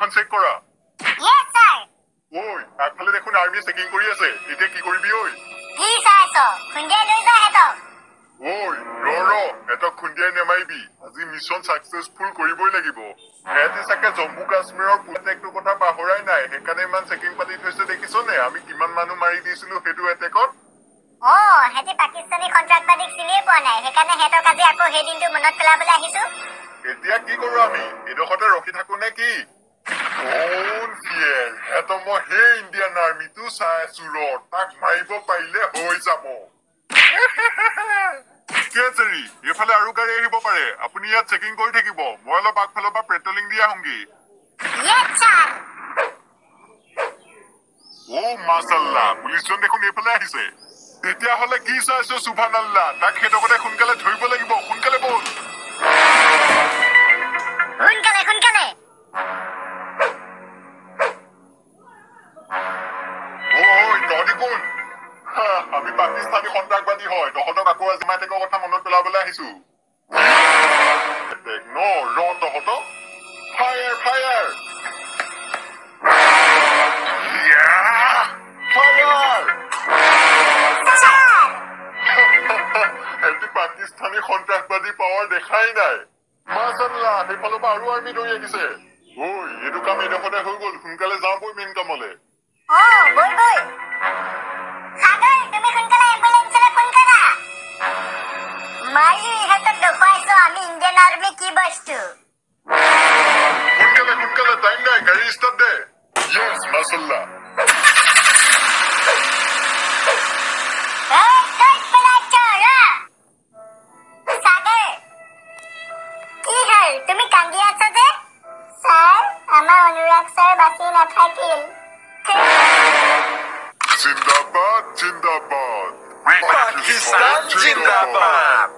গাড়ীখন চেক কৰা। Yes sir. ঐ, আগফালে দেখোন আৰ্মিয়ে চেকিং কৰি আছে, এতিয়া কি কৰিবি ঐ? কি চাই আছ? খুন্দিয়াই লৈ যা সিহঁতক। ঐ ৰ ৰ, সিহঁতক খুন্দিয়াই নেমাৰিবি, আজি মিছন ছাকচেছফুল কৰিবই লাগিব। সিহঁতি চাগে জম্মু কাশ্মীৰৰ এটেকটোৰ কথা পাহৰাই নাই, সেইকাৰণে ইমান চেকিং পাতি থৈছে। দেখিছ নে আমি কিমান মানুহ মাৰি দিছিলো সেইটো এটেকত? অ, সিহঁতি পাকিস্তানী সন্ত্ৰাসবাদীক চিনিয়ে পোৱা নাই, সেইকাৰণে সিহঁতক আজি আকৌ সেই দিনটো মনত পেলাবলৈ আহিছো। এতিয়া কি কৰো আমি? এডোখৰতে ৰখি থাকো নে কি? কোন ফিয়েৰ, সিহঁতক মই সেই ইণ্ডিয়ান আৰ্মিটো চাই আছো, ৰ, তাক মাৰিব পাৰিলে হৈ যাব। ঠিকে আছে ৰি, এইফালে আৰু গাড়ী আহিব পাৰে, আপুনি ইয়াত চেকিং কৰি থাকিব, মই অলপ আগফালৰ পৰা পেট্ৰলিং দি আহোঁগে। Yes sir. অ মাছাল্লাহ, পুলিচজন দেখোন এইফালে আহিছে। তেতিয়াহ'লে কি চাইছ সুভান আল্লাহ, তাক সেইডোখৰতে সোনকালে ধৰিব লাগিব, সোনকালে ব'ল। সোনকালে সোনকালে। ঐ তহঁতি কোন? আমি পাকিস্তানী সন্ত্ৰাসবাদী হয়, তহঁতক আকৌ আজি এটেকৰ কথা মনত পেলাবলৈ আহিছো। ন ৰ তহঁতক, ফায়াৰ ফায়াৰ ফায়াৰ। সিহঁতি পাকিস্তানী সন্ত্ৰাসবাদী পাৱাৰ দেখাই নাই। মাছাল্লাহ, সেইফালৰ পৰা আৰু আৰ্মি দৌৰি আহিছে। ঐ, এইটো কাম এইডোখৰতে হৈ গ'ল, সোনকালে যাওঁ বৈ মেইন কামলে। অ বৈ বৈ। সাগৰ, তুমি সোনকালে এম্বুলেন্সলৈ ফোন কৰা। মাৰি ইহঁতক দেখুৱাইছো আমি ইণ্ডিয়ান আৰ্মি কি বস্তু। সোনকালে সোনকালে, টাইম নাই, গাড়ী ষ্টাৰ্ট দে। য়েছ মাছাল্লাহ। এই ক'ত পেলাইছ ৰ? সাগৰ, কি হ'ল, তুমি কান্দি আছা যে? ছাৰ, আমাৰ অনুৰাগ ছাৰ বাচি নাথাকিল। জিন্দাবাদ জিন্দাবাদ, পাকিস্তান জিন্দাবাদ।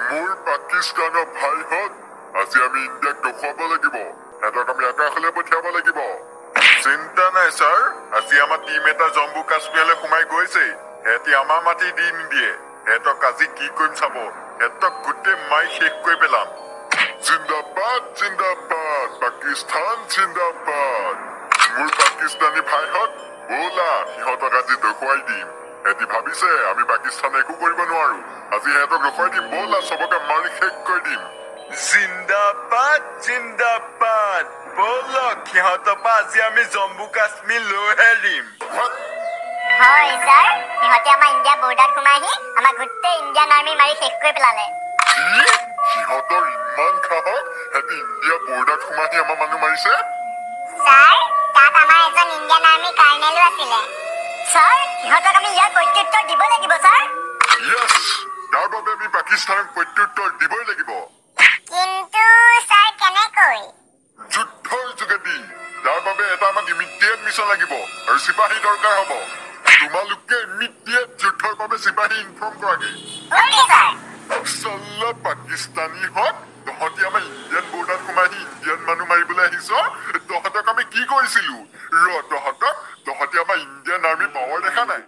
মোৰ পাকিস্তানৰ ভাইহঁত, আজি আমি ইণ্ডিয়াক দেখুৱাব লাগিব, সিহঁতক আমি আকাশলৈ পঠিয়াব লাগিব। চিন্তা নাই ছাৰ, আজি আমাৰ টিম এটা জম্মু কাশ্মীৰলৈ সোমাই গৈছে, সিহঁতি আমাৰ মাটি দি নিদিয়ে। সিহঁতক আজি কি কৰিম চাব, সিহঁতক গোটেই মাৰি শেষ কৰি পেলাম। জিন্দাবাদ জিন্দাবাদ, পাকিস্তান জিন্দাবাদ। মোৰ পাকিস্তানী ভাইহঁত, ব'লা সিহঁতক আজি দেখুৱাই দিম। সিহঁতি ভাবিছে আমি পাকিস্তানে একো কৰিব নোৱাৰো, আজি সিহঁতক দেখুৱাই দিম, ব'লা চবকে মাৰি শেষ কৰি দিম। জিন্দাবাদ জিন্দাবাদ, ব'লক সিহঁতৰ পৰা আজি আমি জম্মু কাশ্মীৰ লৈহে দিম। হয় ছাৰ, সিহঁতে আমাৰ ইণ্ডিয়া বৰ্ডাৰত সোমাই আহি আমাৰ গোটেই ইণ্ডিয়ান আৰ্মি মাৰি শেষ কৰি পেলালে। কি? সিহঁতৰ ইমান সাহস, সিহঁতি ইণ্ডিয়া বৰ্ডাৰত সোমাই আহি আমাৰ মানুহ মাৰিছে? ছাৰ, তাত আমাৰ এজন ইণ্ডিয়ান আৰ্মি কাৰ্নেলো আছিলে। ছাৰ, সিহঁতক আমি ইয়াৰ প্ৰত্যুত্তৰ দিব লাগিব ছাৰ। য়েছ, তাৰ বাবে আমি পাকিস্তানক প্ৰত্যুত্তৰ দিবই লাগিব। কিন্তু ছাৰ কেনেকৈ? যুদ্ধৰ যোগেদি। তাৰ বাবে এটা আমাক ইমিডিয়েট মিছন লাগিব আৰু চিপাহী দৰকাৰ হ'ব। তোমালোকে ইমিডিয়েট যুদ্ধৰ বাবে চিপাহী ইনফৰ্ম কৰাগে। Okay sir. চাল্লা পাকিস্তানীহঁত, তহঁতি আমাৰ ইণ্ডিয়ান বৰ্ডাৰত সোমাই আহি ইণ্ডিয়ান মানুহ মাৰিবলৈ আহিছ, তহঁতক আমি কি কৰিছিলো? ৰ তহঁতক, তহঁতি আমাৰ ইণ্ডিয়ান আৰ্মি পাৱাৰ দেখা নাই।